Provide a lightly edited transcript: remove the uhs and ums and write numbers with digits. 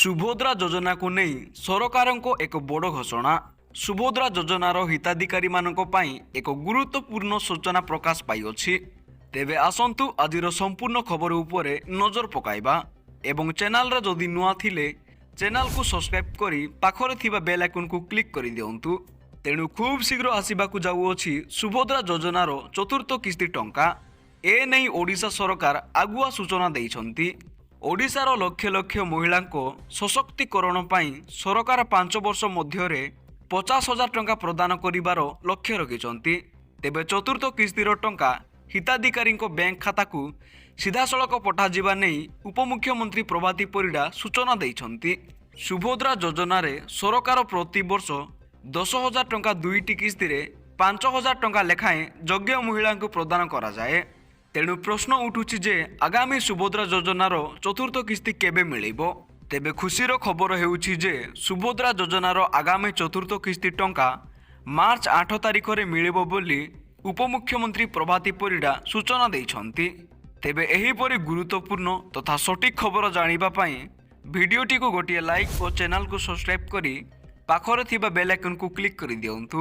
ସୁଭଦ୍ରା ଯୋଜନାକୁ ନେଇ ସରକାରଙ୍କ ଏକ ବଡ଼ ଘୋଷଣା। ସୁଭଦ୍ରା ଯୋଜନାର ହିତାଧିକାରୀମାନଙ୍କ ପାଇଁ ଏକ ଗୁରୁତ୍ୱପୂର୍ଣ୍ଣ ସୂଚନା ପ୍ରକାଶ ପାଇଅଛି। ତେବେ ଆସନ୍ତୁ, ଆଜିର ସମ୍ପୂର୍ଣ୍ଣ ଖବର ଉପରେ ନଜର ପକାଇବା ଏବଂ ଚ୍ୟାନେଲରେ ଯଦି ନୂଆ ଥିଲେ ଚ୍ୟାନେଲକୁ ସବସ୍କ୍ରାଇବ୍ କରି ପାଖରେ ଥିବା ବେଲ୍ ଆଇକନ୍କୁ କ୍ଲିକ୍ କରିଦିଅନ୍ତୁ। ତେଣୁ ଖୁବ୍ ଶୀଘ୍ର ଆସିବାକୁ ଯାଉଅଛି ସୁଭଦ୍ରା ଯୋଜନାର ଚତୁର୍ଥ କିସ୍ତି ଟଙ୍କା। ଏ ନେଇ ଓଡ଼ିଶା ସରକାର ଆଗୁଆ ସୂଚନା ଦେଇଛନ୍ତି। ଓଡ଼ିଶାର ଲକ୍ଷ ଲକ୍ଷ ମହିଳାଙ୍କ ସଶକ୍ତିକରଣ ପାଇଁ ସରକାର 5 ବର୍ଷ ମଧ୍ୟରେ 50,000 ଟଙ୍କା ପ୍ରଦାନ କରିବାର ଲକ୍ଷ୍ୟ ରଖିଛନ୍ତି। ତେବେ ଚତୁର୍ଥ କିସ୍ତିର ଟଙ୍କା ହିତାଧିକାରୀଙ୍କ ବ୍ୟାଙ୍କ ଖାତାକୁ ସିଧାସଳଖ ପଠାଯିବା ନେଇ ଉପମୁଖ୍ୟମନ୍ତ୍ରୀ ପ୍ରଭାତୀ ପରିଡ଼ା ସୂଚନା ଦେଇଛନ୍ତି। ସୁଭଦ୍ରା ଯୋଜନାରେ ସରକାର ପ୍ରତିବର୍ଷ 10,000 ଟଙ୍କା ଦୁଇଟି କିସ୍ତିରେ 5,000 ଟଙ୍କା ଲେଖାଏଁ ଯୋଗ୍ୟ ମହିଳାଙ୍କୁ ପ୍ରଦାନ କରାଯାଏ। ତେଣୁ ପ୍ରଶ୍ନ ଉଠୁଛି ଯେ ଆଗାମୀ ସୁଭଦ୍ରା ଯୋଜନାର ଚତୁର୍ଥ କିସ୍ତି କେବେ ମିଳିବ? ତେବେ ଖୁସିର ଖବର ହେଉଛି ଯେ ସୁଭଦ୍ରା ଯୋଜନାର ଆଗାମୀ ଚତୁର୍ଥ କିସ୍ତି ଟଙ୍କା ମାର୍ଚ୍ଚ 8 ତାରିଖରେ ମିଳିବ ବୋଲି ଉପମୁଖ୍ୟମନ୍ତ୍ରୀ ପ୍ରଭାତୀ ପରିଡ଼ା ସୂଚନା ଦେଇଛନ୍ତି। ତେବେ ଏହିପରି ଗୁରୁତ୍ୱପୂର୍ଣ୍ଣ ତଥା ସଠିକ୍ ଖବର ଜାଣିବା ପାଇଁ ଭିଡ଼ିଓଟିକୁ ଗୋଟିଏ ଲାଇକ୍ ଓ ଚ୍ୟାନେଲକୁ ସବସ୍କ୍ରାଇବ୍ କରି ପାଖରେ ଥିବା ବେଲ୍ ଆଇକନ୍କୁ କ୍ଲିକ୍ କରିଦିଅନ୍ତୁ।